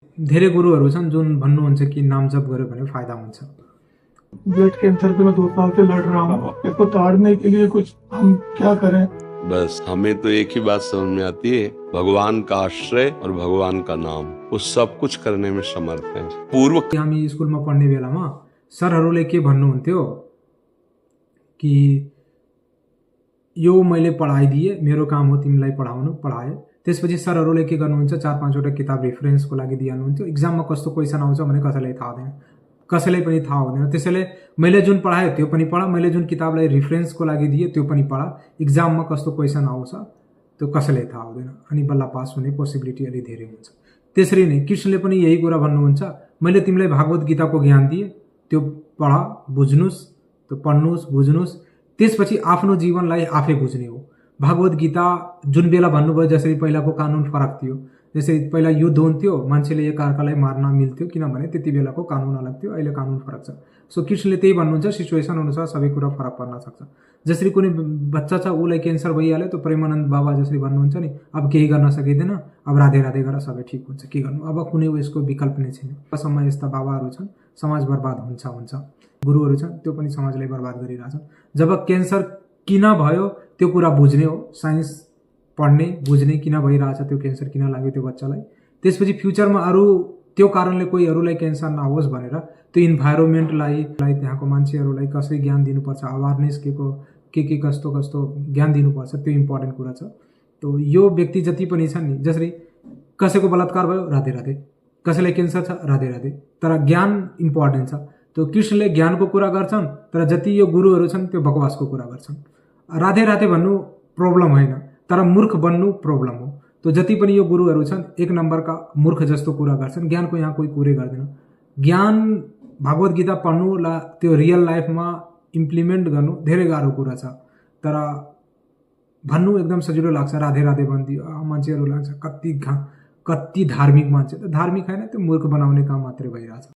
धेरै गुरुहरू छन् जुन भन्नुहुन्छ कि नाम जप गर्यो भने फाइदा हुन्छ। ब्लड कैंसर से मैं 2 साल से लड़ रहा हूँ। इसको ताड़ने के लिए कुछ हम क्या करें? बस हमें तो एक ही बात समझ में आती है, भगवान का आश्रय और भगवान का नाम, वो सब कुछ करने में समर्थ है। पूर्व हामी स्कुलमा पढ्ने बेलामा सरहरूले के भन्नुहुन्थ्यो कि यो मैले पढाइदिए, मेरो काम हो तिमीलाई पढाउनु, पढाए। त्यसपछि सरहरूले के गर्नुहुन्छ, 4-5 वटा किताब रेफरेन्सको लागि दिइहाल्नुहुन्थ्यो। एक्जाममा कस्तो क्वेसन आउँछ भने कसैलाई थाहा हुँदैन, कसैलाई पनि थाहा हुँदैन। त्यसैले मैले जुन पढाएँ त्यो पनि पढ, मैले जुन किताबलाई रेफरेन्सको लागि दिएँ त्यो पनि पढ। एक्जाममा कस्तो क्वेसन आउँछ त्यो कसैलाई थाहा हुँदैन, अनि बल्ल पास हुने पोसिबिलिटी अलि धेरै हुन्छ। त्यसरी नै कृष्णले पनि यही कुरा भन्नुहुन्छ, मैले तिमीलाई भागवत गीताको ज्ञान दिएँ, त्यो पढ, बुझ्नुस्, त्यो पढ्नुस्, बुझ्नुस्, त्यसपछि आफ्नो जीवनलाई आफै बुझ्ने हो। भागवत गीता जुन बेला भन्नुभयो, जसरी पहिलाको कानुन फरक थियो, जसरी पहिला युद्ध हुन्थ्यो, मान्छेले एकअर्कालाई मार्न मिल्थ्यो, किनभने त्यति बेलाको कानुन अलग थियो, अहिले कानुन फरक छ। सो कृष्णले त्यही भन्नुहुन्छ, सिचुएसन अनुसार सबै कुरा फरक पर्न सक्छ। जसरी कुनै बच्चा छ, उसलाई क्यान्सर भइहाल्यो, त्यो प्रेमानन्द बाबा जसरी भन्नुहुन्छ नि, अब केही गर्न सकिँदैन, अब राधे राधे गरेर सबै ठिक हुन्छ, के गर्नु, अब कुनै यसको विकल्प नै छैन। समय यस्ता बाबाहरू छन्, समाज बर्बाद हुन्छ। गुरुहरू छन्, त्यो पनि समाजलाई बर्बाद गरिरहेछन्। जब क्यान्सर किन भयो त्यो कुरा बुझ्ने हो, साइन्स पढ्ने, बुझ्ने, किन भइरहेछ त्यो क्यान्सर, किन लाग्यो त्यो बच्चालाई। त्यसपछि फ्युचरमा अरू त्यो कारणले कोही अरूलाई क्यान्सर नहोस् भनेर त्यो इन्भाइरोमेन्टलाई, त्यहाँको मान्छेहरूलाई कसरी ज्ञान दिनुपर्छ, अवेरनेस के कस्तो ज्ञान दिनुपर्छ, त्यो इम्पोर्टेन्ट कुरा छ। तो यो व्यक्ति जति पनि छन् नि, जसरी कसैको बलात्कार भयो, राधे राधे, कसैलाई क्यान्सर छ, राधे राधे, तर ज्ञान इम्पोर्टेन्ट छ। त्यो कृष्णले ज्ञानको कुरा गर्छन्, तर जति यो गुरुहरू छन् त्यो बकवासको कुरा गर्छन्। राधे राधे भन्नु प्रब्लम होइन, तर मूर्ख बन्नु प्रब्लम हो। तो जति पनि यो गुरुहरू छन् एक नम्बरका मूर्ख जस्तो कुरा गर्छन्, ज्ञानको यहाँ कोही कुरै गर्दैन। ज्ञान भागवत गीता पढ्नु र त्यो रियल लाइफमा इम्प्लिमेन्ट गर्नु धेरै गाह्रो कुरा छ, तर भन्नु एकदम सजिलो लाग्छ। राधे राधे भनिदियो, मान्छेहरू लाग्छ कति धार्मिक मान्छे, त धार्मिक होइन, त्यो मूर्ख बनाउने काम मात्रै भइरहेछ।